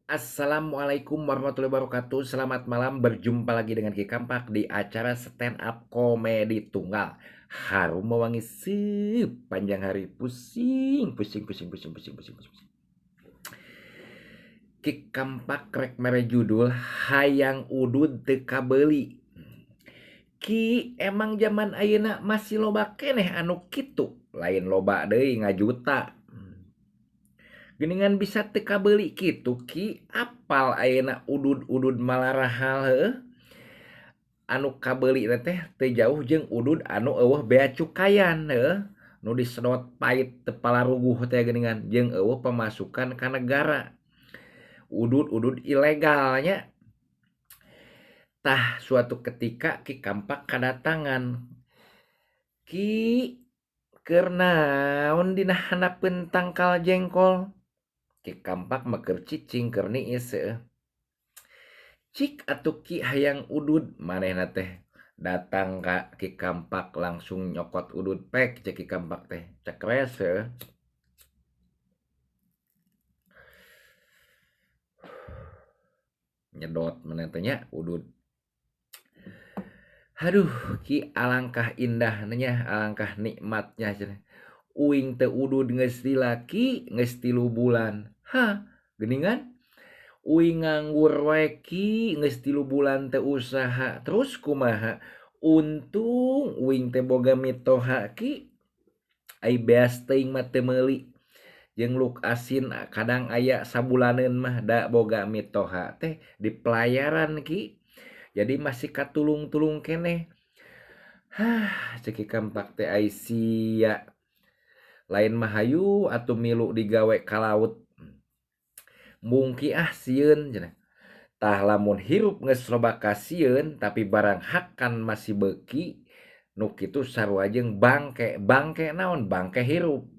Assalamualaikum warahmatullahi wabarakatuh. Selamat malam, berjumpa lagi dengan Ki Kampak di acara stand up komedi tunggal. Harum mewangi sepanjang hari. Pusing, pusing, pusing, pusing, pusing, pusing, pusing. Ki Kampak rek mere judul Hayang Udud Teu Kabeuli. Ki, emang zaman ayeuna masih loba keneh anu kitu, lain loba deui ngajuta. Geuningan bisa teu kabeuli kitu Ki, apal ayeuna udud-udud malarahal heueuh. Anu kabeuli teh teu jauh jeung udud anu eueuh bea cukayan heueuh, nu disedot pait teu palaruguh teh geuningan jeung eueuh pemasukan ka negara. Udud-udud ilegal nya. Tah suatu ketika Ki Kampak kadatangan. Ki, keur naon dina handapeun tangkal jengkol? Ki Kampak mah keur cicing keur niis heueuh. Cik atuh Ki hayang udud manehna teh datang ka Ki Kampak langsung nyokot udud pek cek Ki Kampak teh cekres heueuh. Nyedot manehna teh nya udud. Aduh Ki, alangkah indahnya, alangkah nikmatnya cenah. Uing teu udud geus laki geus 3 bulan. Hah, geuningan? Uing nganggur wae Ki geus 3 bulan teu usaha. Terus kumaha? Untung uing teh boga mitoha Ki. Ai beas teuing mah teu meuli. Jeung luk asin kadang aya sabulaneun mah da boga mitoha teh di pelayaran Ki. Jadi masih katulung-tulung keneh. Hah, cek Ki Kampak teh ai sia. Lain mah hayu atuh milu digawe ka laut. Mungki ah sieun cenah. Tah lamun hirup geus loba kasieun tapi barang hakan masih beuki nu kitu sarua jeung bangke. Bangke naon? Bangke hirup.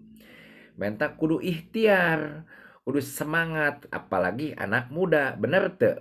Menta kudu ikhtiar, kudu semangat, apalagi anak muda, bener teu?